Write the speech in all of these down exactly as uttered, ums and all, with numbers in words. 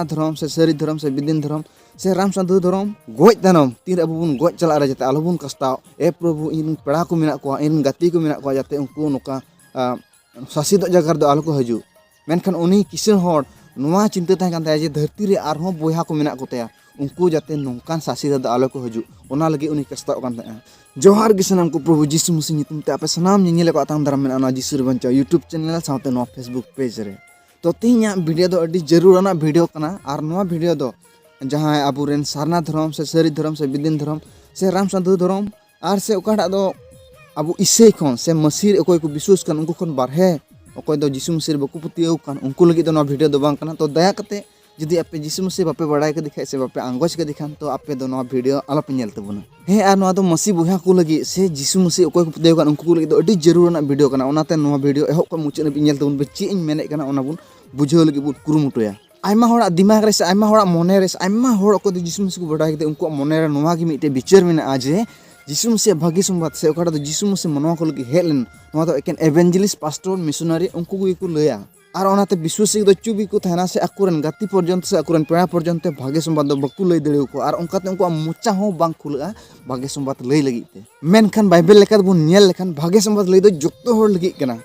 ᱫᱷᱚᱨᱚᱢ ᱥᱮ ᱥᱟᱹᱨᱤ ᱫᱷᱚᱨᱚᱢ ᱥᱮ ᱵᱤᱫᱤᱱ ᱫᱷᱚᱨᱚᱢ ᱥᱮ ᱨᱟᱢ ᱥᱟᱫᱷᱩ ᱫᱷᱚᱨᱚᱢ ᱜᱚᱡ ᱛᱟᱭᱱᱚᱢ ᱛᱤᱨᱮ ᱟᱵᱚ ᱵᱚᱱ ᱜᱚᱡ ᱪᱟᱞᱟᱜ ᱨᱮ ᱡᱟᱛᱮ ᱟᱞᱚᱵᱚᱱ ᱠᱟᱥᱛᱟᱣ᱾ ᱮ ᱯᱨᱚᱵᱷᱩ, ᱤᱧ ᱨᱮᱱ ᱯᱮᱲᱟ ᱠᱚ ᱢᱮᱱᱟᱜ ᱠᱚᱣᱟ, ᱤᱧ ᱨᱮᱱ ᱜᱟᱛᱮ ᱠᱚ ᱢᱮᱱᱟᱜ ᱠᱚᱣᱟ, ᱡᱟᱛᱮ ᱩᱱᱠᱩ ᱱᱚᱝᱠᱟ, ᱟ, ᱥᱟᱥᱮᱛᱚᱜ ᱡᱟᱭᱜᱟ ᱨᱮᱫᱚ ᱟᱞᱚ ᱠᱚ ᱦᱤᱡᱩᱜ᱾ ᱢᱮᱱᱠᱷᱟᱱ ᱩᱱᱤ ᱠᱤᱥᱟᱹᱬ ᱦᱚᱲ ᱱᱚᱣᱟ ᱪᱤᱱᱛᱟᱹ ᱛᱟᱦᱮᱸ ᱠᱟᱱ ᱛᱟᱭᱟ ᱡᱮ ᱫᱷᱟᱹᱨᱛᱤ ᱨᱮ ᱟᱨᱦᱚᱸ ᱵᱚᱭᱦᱟ ᱠᱚ ᱢᱮᱱᱟᱜ ᱠᱚᱛᱟᱭᱟ, ᱩᱱᱠᱩ ᱡᱟᱛᱮ ᱱᱚᱝᱠᱟᱱ ᱥᱟᱥᱮᱛ ᱨᱮᱫᱚ ᱟᱞᱚ ᱠᱚ ᱦᱤᱡᱩᱜ, ᱚᱱᱟ ᱞᱟᱹᱜᱤᱫ ᱩᱱᱤ ᱠᱟᱥᱛᱟᱣ ᱠᱟᱱ ᱛᱟᱦᱮᱸᱜᱼᱟ᱾ ᱡᱚᱦᱟᱨ ᱜᱮ ᱥᱟᱱᱟᱢ ᱠᱚ, ᱯᱨᱚᱵᱷᱩ ᱡᱤᱥᱩ ᱢᱟᱹᱥᱤ ᱧᱩᱛᱩᱢ ᱛᱮ ᱟᱯᱮ ᱥᱟᱱᱟᱢ ᱧᱮᱧᱮᱞ ᱠᱚ ᱟᱛᱟᱝ ᱫᱟᱨᱟᱢ ᱢᱮᱱᱟᱜᱼᱟ ᱱᱚᱣᱟ ᱡᱤᱥᱩ ᱨᱮ ᱵᱟᱧᱪᱟᱣ YouTube ᱪᱮᱱᱮᱞ ᱥᱟᱶᱛᱮ ᱱᱚᱣᱟ Facebook ᱯᱮᱡᱽ ᱨᱮ᱾ ᱛᱚ ᱛᱮᱦᱮᱧᱟᱜ ᱵᱷᱤᱰᱤᱭᱳ ᱫᱚ ᱟᱹᱰᱤ ᱡᱟᱹᱨᱩᱲ ᱟᱱᱟᱜ ᱵᱷᱤᱰᱤᱭᱳ ᱠᱟᱱᱟ, ᱟᱨ ᱱᱚᱣᱟ ᱵᱷᱤᱰᱤᱭᱳ ᱫᱚ ᱡᱟᱦᱟᱸᱭ ᱟᱵᱚᱨᱮᱱ ᱥᱟᱨᱱᱟ ᱫᱷᱚᱨᱚᱢ ᱥᱮ ᱥᱟᱹᱨᱤ ᱫᱷᱚᱨᱚᱢ ᱥᱮ ᱵᱤᱫᱤᱱ ᱫᱷᱚᱨᱚᱢ ᱥᱮ ᱨᱟᱢ ᱥᱟᱫᱷᱩ ᱫᱷᱚᱨᱚᱢ ᱟᱨ ᱥᱮ ᱚᱠᱟᱴᱟᱜ ᱫᱚ ᱟᱵᱚ ᱤᱥᱟᱹᱭ ᱠᱷᱚᱱ ᱥᱮ ᱢᱟᱹᱥᱤ ᱨᱮ ᱚᱠᱚᱭ ᱠᱚ ᱵᱤᱥᱣᱟᱹᱥ ᱠᱟᱱ ᱩᱱᱠᱩ ᱠᱷᱚᱱ ᱵᱟᱨᱦᱮ ᱚᱠᱚᱭ ᱫᱚ ᱡᱤᱥᱩ ᱢᱟᱹᱥᱤ ᱨᱮ ᱵᱟᱠᱚ ᱯᱟᱹᱛᱭᱟᱹᱣ ᱠᱟᱱ ᱩᱱᱠᱩ ᱞᱟᱹᱜᱤᱫ ᱫᱚ ᱱᱚᱣᱟ ᱵᱷᱤᱰᱤᱭᱳ ᱫᱚ ᱵᱟᱝ ᱠᱟᱱᱟ᱾ ᱛᱚ ᱫᱟᱭᱟ ᱠᱟᱛᱮ ᱡᱩᱫᱤ ᱟᱯᱮ ᱡᱤᱥᱩ ᱢᱟᱹᱥᱤ ᱵᱟᱯᱮ ᱵᱟᱲᱟᱭ ᱠᱟᱫᱮ ᱠᱷᱟᱡ ᱥᱮ ᱵᱟᱯᱮ ᱟᱸᱜᱚᱪ ᱠᱟᱫᱮ ᱠᱷᱟᱱ ᱛᱚ ᱟᱯᱮ ᱫᱚ ᱱᱚᱣᱟ ᱵᱷᱤᱰᱤᱭᱳ ᱟᱞᱚᱯᱮ ᱧᱮᱞ ᱛᱟᱵᱚᱱᱟ᱾ ᱦᱮᱸ, ᱟᱨ ᱱᱚᱣᱟ ᱫᱚ ᱢᱟᱹᱥᱤ ᱵᱚᱭᱦᱟ ᱠᱚ ᱞᱟᱹᱜᱤᱫ ᱥᱮ ᱡᱤᱥᱩ ᱢᱟᱹᱥᱤ ᱚᱠᱚᱭ ᱠᱚ ᱯᱟᱹᱛᱭᱟᱹᱣ ᱠᱟᱱ ᱩᱱᱠᱩ ᱠᱚ ᱞᱟᱹᱜᱤᱫ ᱫᱚ ᱟᱹᱰᱤ ᱡᱟᱹᱨᱩᱲ ᱟᱱᱟᱜ ᱵᱷᱤᱰᱤᱭᱳ ᱠᱟᱱᱟ᱾ ᱚᱱᱟᱛᱮ ᱱᱚᱣᱟ ᱵᱷᱤᱰᱤᱭᱳ ᱮᱦᱚᱵ ᱠᱷᱚᱱ ᱢᱩᱪᱟᱹᱫ ᱦᱟᱹᱵᱤᱡ ᱧᱮᱞ ᱛᱟᱵᱚᱱ ᱯᱮ, ᱪᱮᱫ ᱤᱧ ᱢᱮᱱᱮᱫ ᱠᱟᱱᱟ ᱚᱱᱟ ᱵᱚᱱ ᱵᱩᱡᱷᱟᱹᱣ ᱞᱟᱹᱜᱤᱫ ᱵᱚᱱ ᱠᱩᱨᱩᱢᱩᱴᱩᱭᱟ᱾ ᱟᱭᱢᱟ ᱦᱚᱲᱟᱜ ᱫᱤᱢᱟᱜᱽ ᱨᱮ ᱥᱮ ᱟᱭᱢᱟ ᱦᱚᱲᱟᱜ ᱢᱚᱱᱮ ᱨᱮ ᱥᱮ ᱟᱭᱢᱟ ᱦᱚᱲ ᱚᱠᱚᱭ ᱫᱚ ᱡᱤᱥᱩ ᱢᱟᱹᱥᱤ ᱠᱚ ᱵᱟᱰᱟᱭ ᱠᱮᱫᱟ ᱩᱱᱠᱩᱣᱟᱜ ᱢᱚᱱᱮ ᱨᱮ ᱱᱚᱣᱟ ᱜᱮ ᱢᱤᱫᱴᱮᱡ ᱵᱤᱪᱟᱹᱨ ᱢᱮᱱᱟᱜᱼᱟ ᱡᱮ ᱡᱤᱥᱩ ᱢᱟᱹᱥᱤᱭᱟᱜ ᱵᱷᱟᱹᱜᱤ ᱥᱚᱢᱵᱟᱫ ᱥᱮ ᱚᱠᱟᱴᱟᱜ ᱫᱚ ᱡᱤᱥᱩ ᱢᱟᱹᱥᱤ ᱢᱟᱱᱣᱟ ᱠᱚ ᱞᱟᱹᱜᱤᱫ ᱦᱮᱡ ᱞᱮᱱ ᱱᱚᱣᱟ ᱫᱚ ᱮᱠᱮᱱ ᱮᱵᱷᱮᱱᱡᱮᱞᱤᱥᱴ, ᱯᱟᱥᱴᱚᱨ, ᱢᱤᱥᱚᱱᱟᱨᱤ ᱩᱱᱠᱩ ᱜᱮᱠᱚ ᱞᱟᱹᱭᱟ᱾ ᱟᱨ ᱚᱱᱟᱛᱮ ᱵᱤᱥᱣᱟᱹᱥᱤ ᱫᱚ ᱪᱩᱯ ᱜᱮᱠᱚ ᱛᱟᱦᱮᱱᱟ ᱥᱮ ᱟᱠᱚᱨᱮᱱ ᱜᱟᱛᱮ ᱯᱚᱨᱡᱚᱱᱛᱚ ᱥᱮ ᱟᱠᱚᱨᱮᱱ ᱯᱮᱲᱟ ᱯᱚᱨᱡᱚᱱᱛᱚ ᱵᱷᱟᱜᱮ ᱥᱚᱢᱵᱟᱫ ᱫᱚ ᱵᱟᱠᱚ ᱞᱟᱹᱭ ᱫᱟᱲᱮᱭᱟᱠᱚᱣᱟ, ᱟᱨ ᱚᱱᱠᱟᱛᱮ ᱩᱱᱠᱩᱣᱟᱜ ᱢᱚᱪᱟ ᱦᱚᱸ ᱵᱟᱝ ᱠᱷᱩᱞᱟᱹᱜᱼᱟ ᱵᱷᱟᱜᱮ ᱥᱚᱢᱵᱟᱫ ᱞᱟᱹᱭ ᱞᱟᱹᱜᱤᱫ ᱛᱮ᱾ ᱢᱮᱱᱠᱷᱟᱱ ᱵᱟᱭᱵᱮᱞ ᱞᱮᱠᱟ ᱛᱮᱵᱚᱱ ᱧᱮᱞ ᱞᱮᱠᱷᱟᱱ ᱵᱷᱟᱜᱮ ᱥᱚᱢᱵᱟᱫ ᱞᱟᱹᱭ ᱫᱚ ᱡᱚᱛᱚ ᱦᱚᱲ ᱞᱟᱹᱜᱤᱫ ᱠᱟᱱᱟ᱾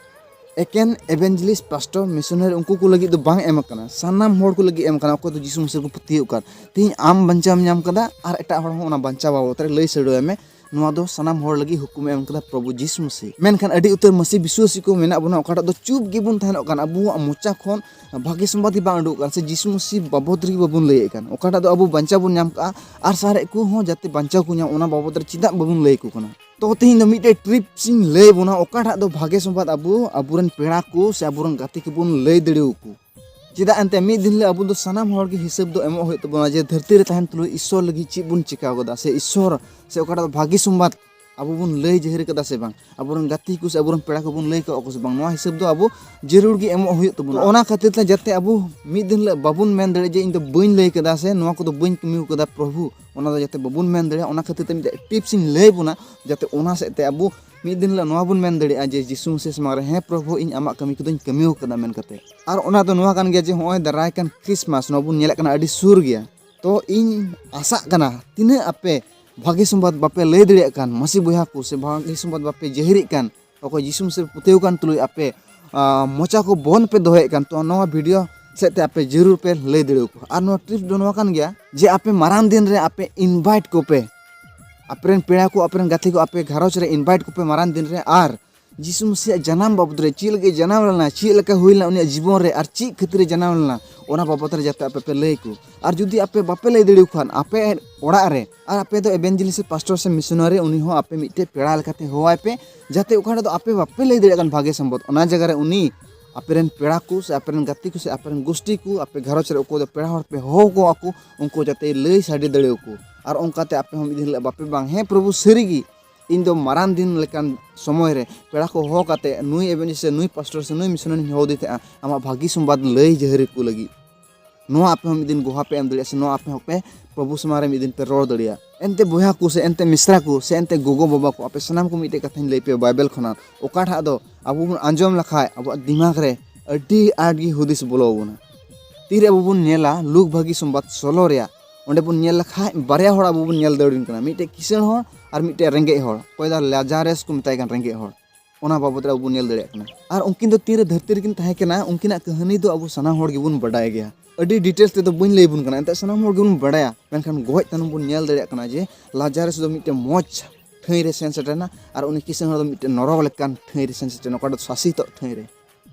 ᱮᱠᱮᱱ ᱮᱵᱷᱮᱱᱡᱮᱞᱤᱥᱴ, ᱯᱟᱥᱴᱚᱨ, ᱢᱤᱥᱚᱱᱟᱨᱤ ᱩᱱᱠᱩ ᱠᱚ ᱞᱟᱹᱜᱤᱫ ᱫᱚ ᱵᱟᱝ ᱮᱢ ᱟᱠᱟᱱᱟ, ᱥᱟᱱᱟᱢ ᱦᱚᱲ ᱠᱚ ᱞᱟᱹᱜᱤᱫ ᱮᱢ ᱟᱠᱟᱱᱟ, ᱚᱠᱚᱭ ᱫᱚ ᱡᱤᱥᱩ ᱢᱟᱹᱥᱤ ᱠᱚ ᱯᱟᱹᱛᱭᱟᱹᱣ ᱠᱟᱱ᱾ ᱛᱮᱦᱮᱧ ᱟᱢ ᱵᱟᱧᱪᱟᱣ ᱮᱢ ᱧᱟᱢ ᱠᱟᱫᱟ ᱟᱨ ᱮᱴᱟᱜ ᱦᱚᱲ ᱦᱚᱸ ᱚᱱᱟ ᱵᱟᱧᱪᱟᱣ ᱵᱟᱵᱚᱫ ᱨᱮ ᱞᱟᱹᱭ ᱥᱟᱹᱲᱟᱹᱣᱟᱭ ᱢᱮ᱾ ᱱᱚᱣᱟ ᱫᱚ ᱥᱟᱱᱟᱢ ᱦᱚᱲ ᱞᱟᱹᱜᱤᱫ ᱦᱩᱠᱩᱢᱮ ᱮᱢ ᱠᱟᱫᱟ ᱯᱨᱚᱵᱷᱩ ᱡᱤᱥᱩ ᱢᱟᱹᱥᱤ᱾ ᱢᱮᱱᱠᱷᱟᱱ ᱟᱹᱰᱤ ᱩᱛᱟᱹᱨ ᱢᱟᱹᱥᱤ ᱵᱤᱥᱣᱟᱹᱥᱤ ᱠᱚ ᱢᱮᱱᱟᱜ ᱵᱚᱱᱟ, ᱚᱠᱟᱴᱟᱜ ᱫᱚ ᱪᱩᱯ ᱜᱮᱵᱚᱱ ᱛᱟᱦᱮᱱᱚᱜ ᱠᱟᱱ, ᱟᱵᱚᱣᱟᱜ ᱢᱚᱪᱟ ᱠᱷᱚᱱ ᱵᱷᱟᱜᱮ ᱥᱚᱢᱵᱟᱫ ᱜᱮ ᱵᱟᱝ ᱩᱰᱩᱠᱚᱜ ᱠᱟᱱ, ᱥᱮ ᱡᱤᱥᱩ ᱢᱟᱹᱥᱤ ᱵᱟᱵᱚᱫ ᱨᱮᱜᱮ ᱵᱟᱵᱚᱱ ᱞᱟᱹᱭᱮᱫ ᱠᱟᱱ᱾ ᱚᱠᱟᱴᱟᱜ ᱫᱚ ᱟᱵᱚ ᱵᱟᱧᱪᱟᱣ ᱵᱚᱱ ᱧᱟᱢ ᱠᱟᱜᱼᱟ ᱟᱨ ᱥᱟᱨᱮᱡ ᱠᱚ ᱦᱚᱸ ᱡᱟᱛᱮ ᱵᱟᱧᱪᱟᱣ ᱠᱚ ᱧᱟᱢ, ᱚᱱᱟ ᱵᱟᱵᱚᱫ ᱨᱮ ᱪᱮᱫᱟᱜ ᱵᱟᱵᱚᱱ ᱞᱟᱹᱭ ᱟᱠᱚ ᱠᱟᱱᱟ? ᱛᱚ ᱛᱮᱦᱮᱧ ᱫᱚ ᱢᱤᱫᱴᱮᱡ ᱴᱨᱤᱯᱥ ᱤᱧ ᱞᱟᱹᱭ ᱟᱵᱚᱱᱟ, ᱚᱠᱟᱴᱟᱜ ᱫᱚ ᱵᱷᱟᱜᱮ ᱥᱚᱢᱵᱟᱫ ᱟᱵᱚ ᱟᱵᱚᱨᱮᱱ ᱯᱮᱲᱟ ᱠᱚ ᱥᱮ ᱟᱵᱚᱨᱮᱱ ᱜᱟᱛᱮ ᱠᱚᱵᱚᱱ ᱞᱟᱹᱭ ᱫᱟᱲᱮᱭᱟᱠᱚ᱾ ᱪᱮᱫᱟᱜ ᱮᱱᱛᱮ ᱢᱤᱫ ᱫᱤᱱ ᱦᱤᱞᱳᱜ ᱟᱵᱚ ᱫᱚ ᱥᱟᱱᱟᱢ ᱦᱚᱲ ᱜᱮ ᱦᱤᱥᱟᱹᱵ ᱫᱚ ᱮᱢᱚᱜ ᱦᱩᱭᱩᱜ ᱛᱟᱵᱚᱱᱟ ᱡᱮ ᱫᱷᱟᱹᱨᱛᱤ ᱨᱮ ᱛᱟᱦᱮᱱ ᱛᱩᱞᱩᱡ ᱤᱥᱥᱚᱨ ᱞᱟᱹᱜᱤᱫ ᱪᱮᱫ ᱵᱚᱱ ᱪᱤᱠᱟᱹ ᱠᱟᱫᱟ, ᱥᱮ ᱤᱥᱥᱚᱨ ᱥᱮ ᱚᱠᱟᱴᱟᱜ ᱫᱚ ᱵᱷᱟᱹᱜᱤ ᱥᱚᱢᱵᱟᱫ ᱟᱵᱚ ᱵᱚᱱ ᱞᱟᱹᱭ ᱡᱟᱹᱦᱤᱨ ᱠᱟᱫᱟ ᱥᱮ ᱵᱟᱝ, ᱟᱵᱚᱨᱮᱱ ᱜᱟᱛᱮ ᱠᱚ ᱥᱮ ᱟᱵᱚᱨᱮᱱ ᱯᱮᱲᱟ ᱠᱚᱵᱚᱱ ᱞᱟᱹᱭ ᱠᱟᱜ ᱠᱚ ᱥᱮ ᱵᱟᱝ, ᱱᱚᱣᱟ ᱦᱤᱥᱟᱹᱵ ᱫᱚ ᱟᱵᱚ ᱡᱟᱹᱨᱩᱲ ᱜᱮ ᱮᱢᱚᱜ ᱦᱩᱭᱩᱜ ᱛᱟᱵᱚᱱᱟ᱾ ᱚᱱᱟ ᱠᱷᱟᱹᱛᱤᱨ ᱛᱮ ᱡᱟᱛᱮ ᱟᱵᱚ ᱢᱤᱫ ᱫᱤᱱ ᱦᱤᱞᱳᱜ ᱵᱟᱵᱚᱱ ᱢᱮᱱ ᱫᱟᱲᱮᱭᱟᱜ ᱡᱮ ᱤᱧ ᱫᱚ ᱵᱟᱹᱧ ᱞᱟᱹᱭ ᱠᱟᱫᱟ ᱥᱮ ᱱᱚᱣᱟ ᱠᱚᱫᱚ ᱵᱟᱹᱧ ᱠᱟᱹᱢᱤ ᱠᱟᱫᱟ ᱯᱨᱚᱵᱷᱩ, ᱚᱱᱟ ᱫᱚ ᱡᱟᱛᱮ ᱵᱟᱵᱚᱱ ᱢᱮᱱ ᱫᱟᱲᱮᱭᱟᱜ, ᱚᱱᱟ ᱠᱷᱟᱹᱛᱤᱨ ᱛᱮ ᱢᱤᱫᱴᱮᱡ ᱴᱤᱯᱥ ᱤᱧ ᱞᱟᱹᱭ ᱵᱚᱱᱟ, ᱡᱟᱛᱮ ᱚᱱᱟ ᱥᱮᱫ ᱛᱮ ᱟᱵᱚ ᱢᱤᱫ ᱫᱤᱱ ᱦᱤᱞᱳᱜ ᱱᱚᱣᱟ ᱵᱚᱱ ᱢᱮᱱ ᱫᱟᱲᱮᱭᱟᱜᱼᱟ ᱡᱮ ᱡᱤᱥᱩ ᱢᱚᱥᱤ ᱥᱟᱢᱟᱝ ᱨᱮ, "ᱦᱮᱸ ᱯᱨᱚᱵᱷᱩ, ᱤᱧ ᱟᱢᱟᱜ ᱠᱟᱹᱢᱤ ᱠᱚᱫᱚᱧ ᱠᱟᱹᱢᱤ ᱟᱠᱟᱫᱟ" ᱢᱮᱱ ᱠᱟᱛᱮ᱾ ᱟᱨ ᱚᱱᱟ ᱫᱚ ᱱᱚᱣᱟ ᱠᱟᱱ ᱜᱮᱭᱟ ᱡᱮ ᱱᱚᱜᱼᱚᱭ ᱫᱟᱨᱟᱭ ᱠᱟᱱ ᱠᱷᱨᱤᱥᱢᱟᱥ ᱱᱚᱣᱟ ᱵᱚᱱ ᱧᱮᱞᱮᱫ ᱠᱟᱱᱟ, ᱟᱹᱰᱤ ᱥᱩᱨ ᱜᱮᱭᱟ᱾ ᱛᱚ ᱤᱧ ᱟᱥᱟᱜ ᱠᱟᱱᱟ ᱛᱤᱱᱟᱹᱜ ᱟᱯᱮ ᱵᱷᱟᱹᱜᱤ ᱥᱚᱢᱵᱟᱫ ᱵᱟᱯᱮ ᱞᱟᱹᱭ ᱫᱟᱲᱮᱭᱟᱜ ᱠᱟᱱ, ᱢᱟᱹᱥᱤ ᱵᱚᱭᱦᱟ ᱠᱚ ᱥᱮ ᱵᱷᱟᱹᱜᱤ ᱥᱚᱢᱵᱟᱫ ᱵᱟᱯᱮ ᱡᱟᱹᱦᱤᱨᱮᱫ ᱠᱟᱱ, ᱚᱠᱚᱭ ᱡᱤᱥᱩ ᱢᱚᱥᱤ ᱨᱮ ᱯᱟᱹᱛᱭᱟᱹᱣ ᱠᱟᱱ ᱛᱩᱞᱩᱡ ᱟᱯᱮ ᱟᱸ, ᱢᱚᱪᱟ ᱠᱚ ᱵᱚᱱᱫ ᱯᱮ ᱫᱚᱦᱚᱭᱮᱫ ᱠᱟᱱ, ᱛᱚ ᱱᱚᱣᱟ ᱵᱷᱤᱰᱤᱭᱳ ᱥᱮᱫ ᱛᱮ ᱟᱯᱮ ᱡᱟᱹᱨᱩᱲ ᱯᱮ ᱞᱟᱹᱭ ᱫᱟᱲᱮᱭᱟᱠᱚᱣᱟ᱾ ᱟᱨ ᱱᱚᱣᱟ ᱴᱨᱤᱯ ᱫᱚ ᱱᱚᱣᱟ ᱠᱟᱱ ᱜᱮᱭᱟ ᱡᱮ ᱟᱯᱮ ᱢᱟᱨᱟᱝ ᱫᱤᱱ ᱨᱮ ᱟᱯᱮ ᱤᱱᱵᱷᱟᱭᱤᱴ ᱠᱚᱯᱮ, ᱟᱯᱮᱨᱮᱱ ᱯᱮᱲᱟ ᱠᱚ, ᱟᱯᱮᱨᱮᱱ ᱜᱟᱛᱮ ᱠᱚ, ᱟᱯᱮ ᱜᱷᱟᱨᱚᱸᱡᱽ ᱨᱮ ᱤᱱᱵᱷᱟᱭᱤᱴ ᱠᱚᱯᱮ ᱢᱟᱨᱟᱝ ᱫᱤᱱ ᱨᱮ᱾ ᱟᱨ ᱡᱤᱥᱩ ᱢᱟᱹᱥᱤᱭᱟᱜ ᱡᱟᱱᱟᱢ ᱵᱟᱵᱚᱫ ᱨᱮ, ᱪᱮᱫ ᱞᱟᱹᱜᱤᱫ ᱡᱟᱱᱟᱢ ᱞᱮᱱᱟ, ᱪᱮᱫ ᱞᱮᱠᱟ ᱦᱩᱭ ᱞᱮᱱᱟ ᱩᱱᱤᱭᱟᱜ ᱡᱤᱵᱚᱱ ᱨᱮ, ᱟᱨ ᱪᱮᱫ ᱠᱷᱟᱹᱛᱤᱨ ᱮ ᱡᱟᱱᱟᱢ ᱞᱮᱱᱟ, ᱚᱱᱟ ᱵᱟᱵᱚᱫ ᱨᱮ ᱡᱟᱛᱮ ᱟᱯᱮ ᱯᱮ ᱞᱟᱹᱭ ᱟᱠᱚ᱾ ᱟᱨ ᱡᱩᱫᱤ ᱟᱯᱮ ᱵᱟᱯᱮ ᱞᱟᱹᱭ ᱫᱟᱲᱮᱭᱟᱠᱚ ᱠᱷᱟᱱ, ᱟᱯᱮ ᱚᱲᱟᱜ ᱨᱮ ᱟᱨ ᱟᱯᱮ ᱫᱚ ᱮᱵᱮᱱᱡᱮᱞᱤᱥᱴ ᱥᱮ ᱯᱟᱥᱴᱚᱨ ᱥᱮ ᱢᱤᱥᱚᱱᱟᱨᱤ, ᱩᱱᱤ ᱦᱚᱸ ᱟᱯᱮ ᱢᱤᱫᱴᱮᱡ ᱯᱮᱲᱟ ᱞᱮᱠᱟᱛᱮ ᱦᱚᱦᱚᱣᱟᱭ ᱯᱮ, ᱡᱟᱛᱮ ᱚᱠᱟ ᱴᱷᱮᱱ ᱫᱚ ᱟᱯᱮ ᱵᱟᱯᱮ ᱞᱟᱹᱭ ᱫᱟᱲᱮᱭᱟᱜ ᱠᱟᱱ ᱵᱷᱟᱜᱮ ᱥᱚᱢᱵᱚᱫ, ᱚᱱᱟ ᱡᱟᱭᱜᱟ ᱨᱮ ᱩᱱᱤ ᱟᱯᱮᱨᱮᱱ ᱯᱮᱲᱟ ᱠᱚ ᱥᱮ ᱟᱯᱮᱨᱮᱱ ᱜᱟᱛᱮ ᱠᱚ ᱥᱮ ᱟᱯᱮᱨᱮᱱ ᱜᱳᱥᱴᱤ ᱠᱚ, ᱟᱯᱮ ᱜᱷᱟᱨᱚᱸᱡᱽ ᱨᱮ ᱚᱠᱚᱭ ᱫᱚ ᱯᱮᱲᱟ ᱦᱚᱲ ᱯᱮ ᱦᱚᱦᱚ ᱟᱠᱚᱣᱟ ᱠᱚ, ᱩᱱᱠᱩ ᱡᱟᱛᱮ ᱞᱟᱹᱭ ᱥᱟᱰᱮ ᱫᱟᱲᱮᱭᱟᱠᱚ᱾ ᱟᱨ ᱚᱱᱠᱟᱛᱮ ᱟᱯᱮ ᱦᱚᱸ ᱢᱤᱫ ᱫᱤᱱ ᱦᱤᱞᱳᱜ ᱵᱟᱯᱮ ᱵᱟᱝ, ᱦᱮᱸ ᱯᱨᱚᱵᱷᱩ, ᱥᱟᱹᱨᱤᱜᱮ ᱤᱧ ᱫᱚ ᱢᱟᱨᱟᱝ ᱫᱤᱱ ᱞᱮᱠᱟᱱ ᱥᱚᱢᱚᱭ ᱨᱮ ᱯᱮᱲᱟ ᱠᱚ ᱦᱚᱦᱚ ᱠᱟᱛᱮ ᱱᱩᱭ ᱮᱵᱮᱱᱡᱮᱞᱤᱥᱴ ᱥᱮ ᱱᱩᱭ ᱯᱟᱥᱴᱚᱨ ᱥᱮ ᱱᱩᱭ ᱢᱤᱥᱚᱱᱟᱨᱤᱧ ᱦᱚᱦᱚ ᱟᱫᱮ ᱛᱟᱦᱮᱸᱜᱼᱟ ᱟᱢᱟᱜ ᱵᱷᱟᱹᱜᱤ ᱥᱚᱢᱵᱟᱫ ᱞᱟᱹᱭ ᱡᱟᱹᱦᱤᱨ ᱟᱠᱚ ᱞᱟᱹᱜᱤᱫ᱾ ᱱᱚᱣᱟ ᱟᱯᱮ ᱦᱚᱸ ᱢᱤᱫ ᱫᱤᱱ ᱜᱚᱦᱟ ᱯᱮ ᱮᱢ ᱫᱟᱲᱮᱭᱟᱜᱼᱟ, ᱥᱮ ᱱᱚᱣᱟ ᱟᱯᱮ ᱦᱚᱸᱯᱮ ᱯᱨᱚᱵᱷᱩ ᱥᱟᱢᱟᱝ ᱨᱮ ᱢᱤᱫ ᱫᱤᱱ ᱯᱮ ᱨᱚᱲ ᱫᱟᱲᱮᱭᱟᱜᱼᱟ᱾ ᱮᱱᱛᱮ ᱵᱚᱭᱦᱟ ᱠᱚ ᱥᱮ ᱮᱱᱛᱮ ᱢᱤᱥᱨᱟ ᱠᱚ ᱥᱮ ᱮᱱᱛᱮ ᱜᱚᱜᱚ ᱵᱟᱵᱟ ᱠᱚ, ᱟᱯᱮ ᱥᱟᱱᱟᱢ ᱠᱚ ᱢᱤᱫᱴᱮᱡ ᱠᱟᱛᱷᱟᱧ ᱞᱟᱹᱭ ᱯᱮᱭᱟ ᱵᱟᱭᱵᱮᱞ ᱠᱷᱚᱱᱟᱜ, ᱚᱠᱟᱴᱟᱜ ᱫᱚ ᱟᱵᱚ ᱵᱚᱱ ᱟᱸᱡᱚᱢ ᱞᱮᱠᱷᱟᱡ ᱟᱵᱚᱣᱟᱜ ᱫᱤᱢᱟᱜᱽ ᱨᱮ ᱟᱹᱰᱤ ᱟᱸᱴ ᱜᱮ ᱦᱩᱫᱤᱥ ᱵᱚᱞᱚ ᱟᱵᱚᱱᱟ᱾ ᱛᱤᱨᱮ ᱟᱵᱚ ᱵᱚᱱ ᱧᱮᱞᱟ ᱞᱩᱠ ᱵᱷᱟᱹᱜᱤ ᱥᱚᱢᱵᱟᱫ ᱥᱳᱞᱳ ᱨᱮᱭᱟᱜ, ᱚᱸᱰᱮ ᱵᱚᱱ ᱧᱮᱞ ᱞᱮᱠᱷᱟᱡ ᱵᱟᱨᱭᱟ ᱦᱚᱲ ᱟᱵᱚ ᱵᱚᱱ ᱧᱮᱞ ᱫᱟᱲᱮ ᱠᱟᱱᱟ, ᱢᱤᱫᱴᱮᱡ ᱠᱤᱥᱟᱹᱬ ᱦᱚᱲ ᱟᱨ ᱢᱤᱫᱴᱮᱡ ᱨᱮᱸᱜᱮᱡ ᱦᱚᱲ, ᱚᱠᱚᱭ ᱫᱚ ᱞᱟᱡᱟᱨᱮᱥ ᱠᱚ ᱢᱮᱛᱟᱭ ᱠᱟᱱ, ᱨᱮᱸᱜᱮᱡ ᱦᱚᱲ᱾ ᱚᱱᱟ ᱵᱟᱵᱚᱫ ᱨᱮ ᱟᱵᱚ ᱵᱚᱱ ᱧᱮᱞ ᱫᱟᱲᱮᱭᱟᱜ ᱠᱟᱱᱟ᱾ ᱟᱨ ᱩᱱᱠᱤᱱ ᱫᱚ ᱛᱤᱱᱨᱮ ᱫᱷᱟᱹᱨᱛᱤ ᱨᱮᱠᱤᱱ ᱛᱟᱦᱮᱸ ᱠᱟᱱᱟ, ᱩᱱᱠᱤᱱᱟᱜ ᱠᱟᱹᱦᱱᱤ ᱫᱚ ᱟᱵᱚ ᱥᱟᱱᱟᱢ ᱦᱚᱲ ᱜᱮᱵᱚᱱ ᱵᱟᱰᱟᱭ ᱜᱮᱭᱟ᱾ ᱟᱹᱰᱤ ᱰᱤᱴᱮᱞᱥ ᱛᱮᱫᱚ ᱵᱟᱹᱧ ᱞᱟᱹᱭ ᱟᱵᱚᱱ ᱠᱟᱱᱟ, ᱮᱱᱛᱮ ᱥᱟᱱᱟᱢ ᱦᱚᱲ ᱜᱮᱵᱚᱱ ᱵᱟᱰᱟᱭᱟ᱾ ᱢᱮᱱᱠᱷᱟᱱ ᱜᱚᱡ ᱛᱟᱭᱱᱚᱢ ᱵᱚᱱ ᱧᱮᱞ ᱫᱟᱲᱮᱭᱟᱜ ᱠᱟᱱᱟ ᱡᱮ ᱞᱟᱡᱟᱨᱮᱥ ᱫᱚ ᱢᱤᱫᱴᱮᱱ ᱢᱚᱡᱽ ᱴᱷᱟᱹᱭ ᱨᱮ ᱥᱮᱱ ᱥᱮᱴᱮᱨᱮᱱᱟ ᱟᱨ ᱩᱱᱤ ᱠᱤᱥᱟᱹᱬ ᱦᱚᱲ ᱫᱚ ᱢᱤᱫᱴᱮᱱ ᱱᱚᱨᱚᱠ ᱞᱮᱠᱟᱱ ᱴᱷᱟᱹᱭ ᱨᱮ ᱥᱮᱱ ᱥᱮᱴᱮᱨᱮᱱᱟ, ᱚᱠᱟ ᱫᱚ ᱥᱟᱥᱤᱛᱚᱜ ᱴᱷᱟᱹᱭ ᱨᱮ᱾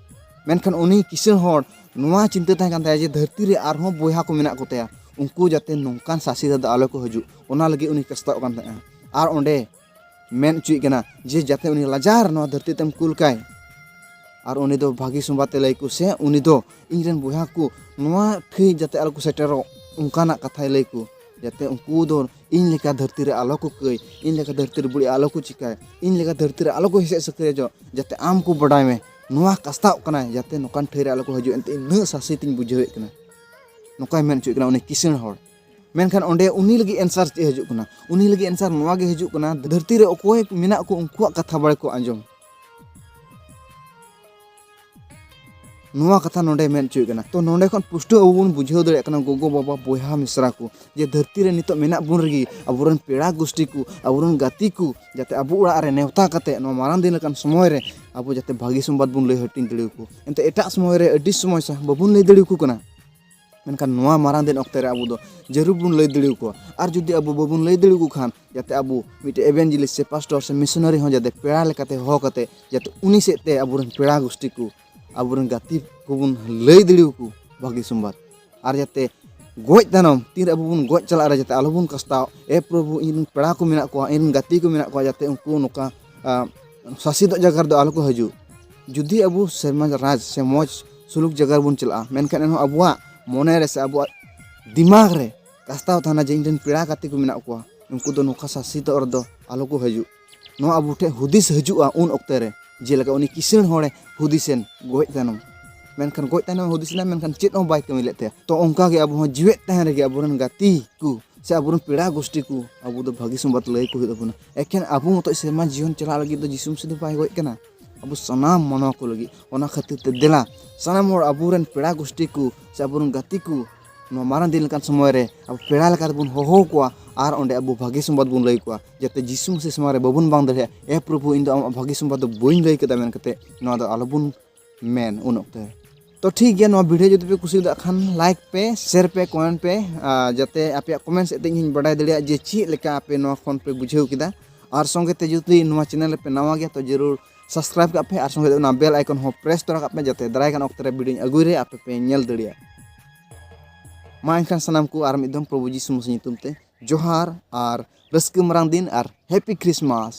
ᱢᱮᱱᱠᱷᱟᱱ ᱩᱱᱤ ᱠᱤᱥᱟᱹᱬ ᱦᱚᱲ ᱱᱚᱣᱟ ᱪᱤᱱᱛᱟᱹ ᱛᱟᱦᱮᱸ ᱠᱟᱱ ᱛᱟᱭᱟ ᱡᱮ ᱫᱷᱟᱹᱨᱛᱤ ᱨᱮ ᱟᱨᱦᱚᱸ ᱵᱚᱭᱦᱟ ᱠᱚ ᱢᱮᱱᱟᱜ ᱠᱚᱛᱟᱭᱟ, ᱩᱱᱠᱩ ᱡᱟᱛᱮ ᱱᱚᱝᱠᱟᱱ ᱥᱟᱥᱮᱛ ᱨᱮᱫᱚ ᱟᱞᱚ ᱠᱚ ᱦᱤᱡᱩᱜ, ᱚᱱᱟ ᱞᱟᱹᱜᱤᱫ ᱩᱱᱤ ᱠᱟᱥᱛᱟᱣᱚᱜ ᱠᱟᱱ ᱛᱟᱦᱮᱸᱜᱼᱟ᱾ ᱟᱨ ᱚᱸᱰᱮ ᱢᱮᱱ ᱦᱚᱪᱚᱭᱮᱫ ᱠᱟᱱᱟ ᱡᱮ ᱡᱟᱛᱮ ᱩᱱᱤ ᱞᱟᱡᱟᱨ ᱱᱚᱣᱟ ᱫᱷᱟᱹᱨᱛᱤ ᱛᱮᱢ ᱠᱩᱞ ᱠᱟᱭ, ᱟᱨ ᱩᱱᱤ ᱫᱚ ᱵᱷᱟᱹᱜᱤ ᱥᱚᱢᱵᱟᱫ ᱮ ᱞᱟᱹᱭ ᱠᱚ, ᱥᱮ ᱩᱱᱤ ᱫᱚ ᱤᱧ ᱨᱮᱱ ᱵᱚᱭᱦᱟ ᱠᱚ ᱱᱚᱣᱟ ᱴᱷᱟᱹᱭ ᱡᱟᱛᱮ ᱟᱞᱚ ᱠᱚ ᱥᱮᱴᱮᱨᱚᱜ, ᱚᱱᱠᱟᱱᱟᱜ ᱠᱟᱛᱷᱟᱭ ᱞᱟᱹᱭ ᱠᱚ, ᱡᱟᱛᱮ ᱩᱱᱠᱩ ᱫᱚ ᱤᱧ ᱞᱮᱠᱟ ᱫᱷᱟᱹᱨᱛᱤ ᱨᱮ ᱟᱞᱚ ᱠᱚ ᱠᱟᱹᱭ, ᱤᱧ ᱞᱮᱠᱟ ᱫᱷᱟᱹᱨᱛᱤ ᱨᱮ ᱵᱟᱹᱲᱤᱡ ᱟᱞᱚ ᱠᱚ ᱪᱤᱠᱟᱹᱭ, ᱤᱧ ᱞᱮᱠᱟ ᱫᱷᱟᱹᱨᱛᱤ ᱨᱮ ᱟᱞᱚ ᱠᱚ ᱦᱮᱥᱮᱡ ᱥᱟᱹᱠᱷᱟᱹᱭ ᱦᱚᱪᱚᱜ, ᱡᱟᱛᱮ ᱟᱢ ᱠᱚ ᱵᱟᱰᱟᱭ ᱢᱮ᱾ ᱱᱚᱣᱟ ᱠᱟᱥᱛᱟᱣᱚᱜ ᱠᱟᱱᱟᱭ ᱡᱟᱛᱮ ᱱᱚᱝᱠᱟᱱ ᱴᱷᱟᱹᱭ ᱨᱮ ᱟᱞᱚ ᱠᱚ ᱦᱤᱡᱩᱜ, ᱮᱱᱛᱮ ᱤᱧ ᱱᱩᱱᱟᱹᱜ ᱥᱟᱥᱮᱛ ᱤᱧ ᱵᱩᱡᱷᱟᱹᱣᱮᱫ ᱠᱟᱱᱟ, ᱱᱚᱝᱠᱟᱭ ᱢᱮᱱ ᱦᱚᱪᱚᱭᱮᱫ ᱠᱟᱱᱟ ᱩᱱᱤ ᱠᱤᱥᱟᱹᱬ ᱦᱚᱲ᱾ ᱢᱮᱱᱠᱷᱟᱱ ᱚᱸᱰᱮ ᱩᱱᱤ ᱞᱟᱹᱜᱤᱫ ᱮᱱᱥᱟᱨ ᱪᱮᱫ ᱦᱤᱡᱩᱜ ᱠᱟᱱᱟ? ᱩᱱᱤ ᱞᱟᱹᱜᱤᱫ ᱮᱱᱥᱟᱨ ᱱᱚᱣᱟ ᱜᱮ ᱦᱤᱡᱩᱜ ᱠᱟᱱᱟ, ᱫᱷᱟᱹᱨᱛᱤ ᱨᱮ ᱚᱠᱚᱭ ᱢᱮᱱᱟᱜ ᱠᱚ ᱩᱱᱠᱩᱣᱟᱜ ᱠᱟᱛᱷᱟ ᱵᱟᱲᱮ ᱠᱚ ᱟᱸᱡᱚᱢ᱾ ᱱᱚᱣᱟ ᱠᱟᱛᱷᱟ ᱱᱚᱰᱮ ᱢᱮᱱ ᱦᱚᱪᱚᱭᱮᱫ ᱠᱟᱱᱟ᱾ ᱛᱚ ᱱᱚᱰᱮ ᱠᱷᱚᱱ ᱯᱩᱥᱴᱟᱹᱣ ᱟᱵᱚ ᱵᱚᱱ ᱵᱩᱡᱷᱟᱹᱣ ᱫᱟᱲᱮᱭᱟᱜ ᱠᱟᱱᱟ ᱜᱚᱜᱚ ᱵᱟᱵᱟ ᱵᱚᱭᱦᱟ ᱢᱤᱥᱨᱟ ᱠᱚ, ᱡᱮ ᱫᱷᱟᱹᱨᱛᱤ ᱨᱮ ᱱᱤᱛᱚᱜ ᱢᱮᱱᱟᱜ ᱵᱚᱱ ᱨᱮᱜᱮ ᱟᱵᱚᱨᱮᱱ ᱯᱮᱲᱟ ᱜᱩᱥᱴᱤ ᱠᱚ, ᱟᱵᱚᱨᱮᱱ ᱜᱟᱛᱮ ᱠᱚ ᱡᱟᱛᱮ ᱟᱵᱚ ᱚᱲᱟᱜ ᱨᱮ ᱱᱮᱣᱛᱟ ᱠᱟᱛᱮ ᱱᱚᱣᱟ ᱢᱟᱨᱟᱝ ᱫᱤᱱ ᱞᱮᱠᱟᱱ ᱥᱚᱢᱚᱭ ᱨᱮ ᱟᱵᱚ ᱡᱟᱛᱮ ᱵᱷᱟᱹᱜᱤ ᱥᱚᱢᱵᱟᱫ ᱵᱚᱱ ᱞᱟᱹᱭ ᱦᱟᱹᱴᱤᱧ ᱫᱟᱲᱮᱭᱟᱠᱚ᱾ ᱮᱱᱛᱮ ᱮᱴᱟᱜ ᱥᱚᱢᱚᱭ ᱨᱮ ᱟᱹᱰᱤ ᱥᱚᱢᱚᱭ ᱥᱟᱦ ᱵᱟᱵᱚᱱ ᱞᱟᱹᱭ ᱫᱟᱲᱮᱭᱟᱠᱚ ᱠᱟᱱᱟ᱾ ᱢᱮᱱᱠᱷᱟᱱ ᱱᱚᱣᱟ ᱢᱟᱨᱟᱝ ᱫᱤᱱ ᱚᱠᱛᱮ ᱨᱮ ᱟᱵᱚ ᱫᱚ ᱡᱟᱹᱨᱩᱲ ᱵᱚᱱ ᱞᱟᱹᱭ ᱫᱟᱲᱮᱭᱟᱠᱚᱣᱟ᱾ ᱟᱨ ᱡᱩᱫᱤ ᱟᱵᱚ ᱵᱟᱵᱚᱱ ᱞᱟᱹᱭ ᱫᱟᱲᱮᱭᱟᱠᱚ ᱠᱷᱟᱱ, ᱡᱟᱛᱮ ᱟᱵᱚ ᱢᱤᱫᱴᱮᱡ evangelist ᱥᱮ pastor ᱥᱮ missionary ᱦᱚᱸ ᱡᱟᱛᱮ ᱯᱮᱲᱟ ᱞᱮᱠᱟᱛᱮ ᱦᱚᱦᱚ ᱠᱟᱛᱮ ᱡᱟᱛᱮ ᱩᱱᱤ ᱥᱮᱫ ᱛᱮ ᱟᱵᱚᱨᱮᱱ ᱯᱮᱲᱟ ᱜᱩᱥᱴᱤ ᱠᱚ, ᱟᱵᱚᱨᱮᱱ ᱜᱟᱛᱮ ᱠᱚᱵᱚᱱ ᱞᱟᱹᱭ ᱫᱟᱲᱮᱭᱟᱠᱚ ᱵᱷᱟᱹᱜᱤ ᱥᱚᱢᱵᱟᱫ᱾ ᱟᱨ ᱡᱟᱛᱮ ᱜᱚᱡ ᱛᱟᱭᱱᱚᱢ ᱛᱤᱱᱨᱮ ᱟᱵᱚ ᱵᱚᱱ ᱜᱚᱡ ᱪᱟᱞᱟᱜ ᱨᱮ ᱡᱟᱛᱮ ᱟᱞᱚᱵᱚᱱ ᱠᱟᱥᱛᱟᱣ, "ᱮ ᱯᱨᱚᱵᱷᱩ, ᱤᱧ ᱨᱮᱱ ᱯᱮᱲᱟ ᱠᱚ ᱢᱮᱱᱟᱜ ᱠᱚᱣᱟ, ᱤᱧ ᱨᱮᱱ ᱜᱟᱛᱮ ᱠᱚ ᱢᱮᱱᱟᱜ ᱠᱚᱣᱟ, ᱡᱟᱛᱮ ᱩᱱᱠᱩ ᱱᱚᱝᱠᱟ ᱟᱸ, ᱥᱟᱥᱮᱛᱚᱜ ᱡᱟᱭᱜᱟ ᱨᱮᱫᱚ ᱟᱞᱚ ᱠᱚ ᱦᱤᱡᱩᱜ᱾" ᱡᱩᱫᱤ ᱟᱵᱚ ᱥᱮᱨᱢᱟ ᱨᱟᱡᱽ ᱥᱮ ᱢᱚᱡᱽ ᱥᱩᱞᱩᱠ ᱡᱟᱭᱜᱟ ᱨᱮᱵᱚᱱ ᱪᱟᱞᱟᱜᱼᱟ, ᱢᱮᱱᱠᱷᱟᱱ ᱮᱱᱦᱚᱸ ᱟᱵᱚᱣᱟᱜ ᱢᱚᱱᱮ ᱨᱮ ᱥᱮ ᱟᱵᱚᱣᱟᱜ ᱫᱤᱢᱟᱜᱽ ᱨᱮ ᱠᱟᱥᱛᱟᱣ ᱛᱟᱦᱮᱱᱟ ᱡᱮ ᱤᱧ ᱨᱮᱱ ᱯᱮᱲᱟ ᱜᱟᱛᱮ ᱠᱚ ᱢᱮᱱᱟᱜ ᱠᱚᱣᱟ, ᱩᱱᱠᱩ ᱫᱚ ᱱᱚᱝᱠᱟ ᱥᱟᱥᱮᱛᱚᱜ ᱨᱮᱫᱚ ᱟᱞᱚ ᱠᱚ ᱦᱤᱡᱩᱜ᱾ ᱱᱚᱣᱟ ᱟᱵᱚ ᱴᱷᱮᱱ ᱦᱩᱫᱤᱥ ᱦᱤᱡᱩᱜᱼᱟ ᱩᱱ ᱚᱠᱛᱮ ᱨᱮ, ᱡᱮᱞᱮᱠᱟ ᱩᱱᱤ ᱠᱤᱥᱟᱹᱬ ᱦᱚᱲᱮ ᱦᱩᱫᱤᱥᱮᱱ ᱜᱚᱡ ᱛᱟᱭᱱᱚᱢ᱾ ᱢᱮᱱᱠᱷᱟᱱ ᱜᱚᱡ ᱛᱟᱭᱱᱚᱢ ᱦᱩᱫᱤᱥ ᱮᱱᱟ, ᱢᱮᱱᱠᱷᱟᱱ ᱪᱮᱫ ᱦᱚᱸ ᱵᱟᱭ ᱠᱟᱹᱢᱤ ᱞᱮᱫ ᱛᱟᱭᱟ᱾ ᱛᱚ ᱚᱱᱠᱟ ᱜᱮ ᱟᱵᱚ ᱦᱚᱸ ᱡᱤᱣᱮᱫ ᱛᱟᱦᱮᱱ ᱨᱮᱜᱮ ᱟᱵᱚᱨᱮᱱ ᱜᱟᱛᱮ ᱠᱚ ᱥᱮ ᱟᱵᱚᱨᱮᱱ ᱯᱮᱲᱟ ᱜᱩᱥᱴᱤ ᱠᱚ ᱟᱵᱚ ᱫᱚ ᱵᱷᱟᱹᱜᱤ ᱥᱚᱢᱵᱟᱫ ᱞᱟᱹᱭ ᱠᱚ ᱦᱩᱭᱩᱜ ᱛᱟᱵᱚᱱᱟ᱾ ᱮᱠᱷᱮᱱ ᱟᱵᱚ ᱢᱚᱛᱚᱡ ᱥᱮᱨᱢᱟ ᱡᱤᱭᱚᱱ ᱪᱟᱞᱟᱜ ᱞᱟᱹᱜᱤᱫ ᱫᱚ ᱡᱤᱥᱩ ᱢᱟᱹᱥᱤ ᱫᱚ ᱵᱟᱭ ᱜᱚᱡ ᱠᱟᱱᱟ, ᱟᱵᱚ ᱥᱟᱱᱟᱢ ᱢᱟᱱᱣᱟ ᱠᱚ ᱞᱟᱹᱜᱤᱫ᱾ ᱚᱱᱟ ᱠᱷᱟᱹᱛᱤᱨ ᱛᱮ ᱫᱮᱞᱟ ᱥᱟᱱᱟᱢ ᱦᱚᱲ ᱟᱵᱚᱨᱮᱱ ᱯᱮᱲᱟ ᱜᱩᱥᱴᱤ ᱠᱚ ᱥᱮ ᱟᱵᱚᱨᱮᱱ ᱜᱟᱛᱮ ᱠᱚ ᱱᱚᱣᱟ ᱢᱟᱨᱟᱝ ᱫᱤᱱ ᱞᱮᱠᱟᱱ ᱥᱚᱢᱚᱭ ᱨᱮ ᱟᱵᱚ ᱯᱮᱲᱟ ᱞᱮᱠᱟ ᱛᱮᱵᱚᱱ ᱦᱚᱦᱚ ᱟᱠᱚᱣᱟ ᱟᱨ ᱚᱸᱰᱮ ᱟᱵᱚ ᱵᱷᱟᱹᱜᱤ ᱥᱚᱢᱵᱟᱫ ᱵᱚᱱ ᱞᱟᱹᱭ ᱟᱠᱚᱣᱟ, ᱡᱟᱛᱮ ᱡᱤᱥᱩ ᱢᱟᱹᱥᱤ ᱥᱟᱢᱟᱝ ᱨᱮ ᱵᱟᱵᱚᱱ ᱵᱟᱝ ᱫᱟᱲᱮᱭᱟᱜᱼᱟ, "ᱮ ᱯᱨᱚᱵᱷᱩ, ᱤᱧ ᱫᱚ ᱟᱢᱟᱜ ᱵᱷᱟᱹᱜᱤ ᱥᱚᱢᱵᱟᱫ ᱫᱚ ᱵᱟᱹᱧ ᱞᱟᱹᱭ ᱠᱮᱫᱟ" ᱢᱮᱱ ᱠᱟᱛᱮ ᱱᱚᱣᱟ ᱫᱚ ᱟᱞᱚᱵᱚᱱ ᱢᱮᱱ ᱩᱱ ᱚᱠᱛᱮ ᱨᱮ᱾ ᱛᱚ ᱴᱷᱤᱠ ᱜᱮᱭᱟ, ᱱᱚᱣᱟ video ᱡᱩᱫᱤ ᱯᱮ ᱠᱩᱥᱤᱭᱟᱫᱟ ᱠᱷᱟᱱ like ᱯᱮ, share ᱯᱮ, comment ᱯᱮ, ᱟᱨ ᱡᱟᱛᱮ ᱟᱯᱮᱭᱟᱜ comment ᱥᱮᱫ ᱛᱮ ᱤᱧ ᱦᱚᱸᱧ ᱵᱟᱰᱟᱭ ᱫᱟᱲᱮᱭᱟᱜ ᱡᱮ ᱪᱮᱫ ᱞᱮᱠᱟ ᱟᱯᱮ ᱱᱚᱣᱟ ᱠᱷᱚᱱ ᱯᱮ ᱵᱩᱡᱷᱟᱹᱣ ᱠᱮᱫᱟ᱾ ᱟᱨ ᱥᱚᱸᱜᱮ ᱛᱮ ᱡᱩᱫᱤ ᱱᱚᱣᱟ channel ᱨᱮᱯᱮ ᱱᱟᱣᱟ ᱜᱮᱭᱟ ᱛᱚ ᱡᱟᱹᱨᱩᱲ subscribe ᱠᱟᱜ ᱯᱮ ᱟᱨ ᱥᱚᱸᱜᱮ ᱛᱮ ᱚᱱᱟ bell icon ᱦᱚᱸ press ᱛᱚᱨᱟ ᱠᱟᱜ ᱯᱮ, ᱡᱟᱛᱮ ᱫᱟᱨᱟᱭ ᱠᱟᱱ ᱚᱠᱛᱮ ᱨᱮ videoᱧ ᱟᱹᱜᱩᱭ ᱨᱮ ᱟᱯᱮ ᱯᱮ ᱧᱮᱞ ᱫᱟᱲᱮᱭᱟᱜ᱾ ᱢᱟ ᱮᱱᱠᱷᱟᱱ ᱥᱟᱱᱟᱢ ᱠᱚ ᱟᱨ ᱢᱤᱫ ᱫᱚᱢ ᱯᱨᱚᱵᱷᱩ ᱡᱤᱥᱩ ᱢᱟᱹᱥᱤ ᱧᱩᱛᱩᱢ ᱛᱮ ᱡᱚᱦᱟᱨ ᱟᱨ ᱨᱟᱹᱥᱠᱟᱹ ᱢᱟᱨᱟᱝ ᱫᱤᱱ ᱟᱨ Happy Christmas᱾